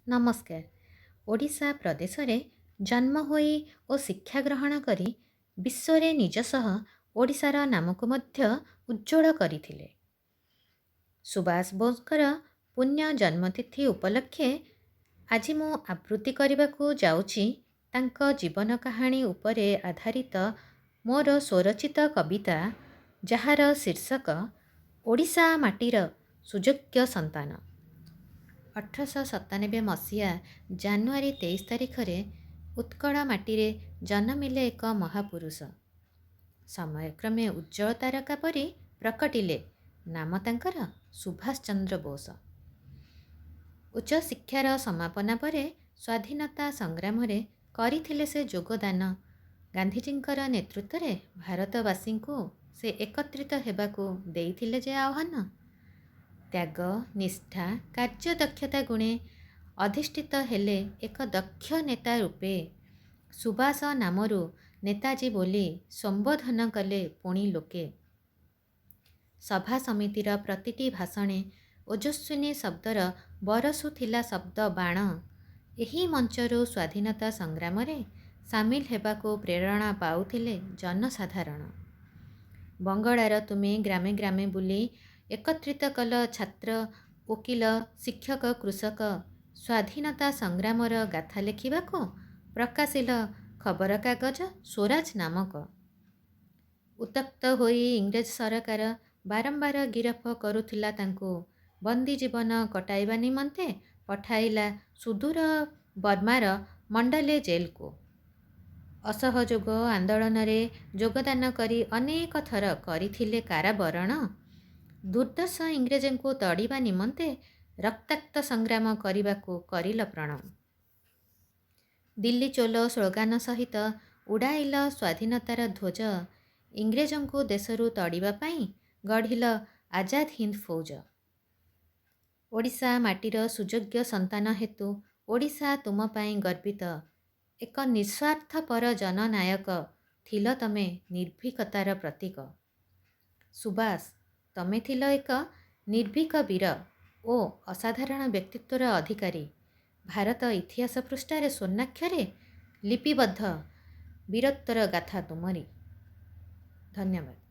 ନମସ୍କାର। ଓଡ଼ିଶା ପ୍ରଦେଶରେ ଜନ୍ମ ହୋଇ ଓ ଶିକ୍ଷା ଗ୍ରହଣ କରି ବିଶ୍ୱରେ ନିଜ ସହ ଓଡ଼ିଶାର ନାମକୁ ମଧ୍ୟ ଉଜ୍ଜ୍ୱଳ କରିଥିଲେ। ସୁଭାଷ ବୋଷଙ୍କର ପୁଣ୍ୟ ଜନ୍ମତିଥି ଉପଲକ୍ଷେ ଆଜି ମୁଁ ଆବୃତ୍ତି କରିବାକୁ ଯାଉଛି ତାଙ୍କ ଜୀବନ କାହାଣୀ ଉପରେ ଆଧାରିତ ମୋର ସ୍ୱରଚିତ କବିତା, ଯାହାର ଶୀର୍ଷକ ଓଡ଼ିଶା ମାଟିର ସୁଯୋଗ୍ୟ ସନ୍ତାନ। 1897 ମସିହା ଜାନୁଆରୀ 23 ତାରିଖରେ ଉତ୍କଳ ମାଟିରେ ଜନମିଲେ ଏକ ମହାପୁରୁଷ। ସମୟକ୍ରମେ ଉଜ୍ଜ୍ୱଳ ତାରକା ପରି ପ୍ରକଟିଲେ, ନାମ ତାଙ୍କର ସୁଭାଷ ଚନ୍ଦ୍ର ବୋଷ। ଉଚ୍ଚଶିକ୍ଷାର ସମାପନା ପରେ ସ୍ୱାଧୀନତା ସଂଗ୍ରାମରେ କରିଥିଲେ ସେ ଯୋଗଦାନ। ଗାନ୍ଧିଜୀଙ୍କର ନେତୃତ୍ୱରେ ଭାରତବାସୀଙ୍କୁ ସେ ଏକତ୍ରିତ ହେବାକୁ ଦେଇଥିଲେ ଯେ ଆହ୍ୱାନ। ତ୍ୟାଗ, ନିଷ୍ଠା, କାର୍ଯ୍ୟଦକ୍ଷତା ଗୁଣେ ଅଧିଷ୍ଠିତ ହେଲେ ଏକ ଦକ୍ଷ ନେତା ରୂପେ। ସୁଭାଷ ନାମରୁ ନେତାଜୀ ବୋଲି ସମ୍ବୋଧନ କଲେ ପୁଣି ଲୋକେ। ସଭା ସମିତିର ପ୍ରତିଟି ଭାଷଣେ ଓଜସ୍ୱିନୀ ଶବ୍ଦର ବରଷୁଥିଲା ଶବ୍ଦ ବାଣ। ଏହି ମଞ୍ଚରୁ ସ୍ୱାଧୀନତା ସଂଗ୍ରାମରେ ସାମିଲ ହେବାକୁ ପ୍ରେରଣା ପାଉଥିଲେ ଜନସାଧାରଣ। ବଙ୍ଗଳାର ତୁମେ ଗ୍ରାମେ ଗ୍ରାମେ ବୁଲି ଏକତ୍ରିତ କଲ ଛାତ୍ର, ଓକିଲ, ଶିକ୍ଷକ, କୃଷକ। ସ୍ୱାଧୀନତା ସଂଗ୍ରାମର ଗାଥା ଲେଖିବାକୁ ପ୍ରକାଶିଲ ଖବରକାଗଜ ସ୍ୱରାଜ ନାମକ। ଉତ୍ତ୍ୟକ୍ତ ହୋଇ ଇଂରେଜ ସରକାର ବାରମ୍ବାର ଗିରଫ କରୁଥିଲା ତାଙ୍କୁ। ବନ୍ଦୀ ଜୀବନ କଟାଇବା ନିମନ୍ତେ ପଠାଇଲା ସୁଦୂର ବର୍ମାର ମଣ୍ଡଲେ ଜେଲକୁ। ଅସହଯୋଗ ଆନ୍ଦୋଳନରେ ଯୋଗଦାନ କରି ଅନେକ ଥର କରିଥିଲେ କାରାବରଣ। ଦୁର୍ଦ୍ଦର୍ଷ ଇଂରେଜଙ୍କୁ ତଡ଼ିବା ନିମନ୍ତେ ରକ୍ତାକ୍ତ ସଂଗ୍ରାମ କରିବାକୁ କରିଲ ପ୍ରଣ। ଦିଲ୍ଲୀ ଚଲୋ ସ୍ଲୋଗାନ ସହିତ ଉଡ଼ାଇଲ ସ୍ୱାଧୀନତାର ଧ୍ୱଜ। ଇଂରେଜଙ୍କୁ ଦେଶରୁ ତଡ଼ିବା ପାଇଁ ଗଢ଼ିଲ ଆଜାଦ ହିନ୍ଦ ଫୌଜ। ଓଡ଼ିଶା ମାଟିର ସୁଯୋଗ୍ୟ ସନ୍ତାନ ହେତୁ ଓଡ଼ିଶା ତୁମ ପାଇଁ ଗର୍ବିତ। ଏକ ନିଃସ୍ୱାର୍ଥପର ଜନନାୟକ ଥିଲ ତମେ, ନିର୍ଭୀକତାର ପ୍ରତୀକ। ସୁଭାଷ, ତମେ ଥିଲ ଏକ ନିର୍ଭୀକ ବୀର ଓ ଅସାଧାରଣ ବ୍ୟକ୍ତିତ୍ୱର ଅଧିକାରୀ। ଭାରତ ଇତିହାସ ପୃଷ୍ଠାରେ ସ୍ୱର୍ଣ୍ଣାକ୍ଷରେ ଲିପିବଦ୍ଧ ବୀରତ୍ୱର ଗାଥା ତୁମରି। ଧନ୍ୟବାଦ।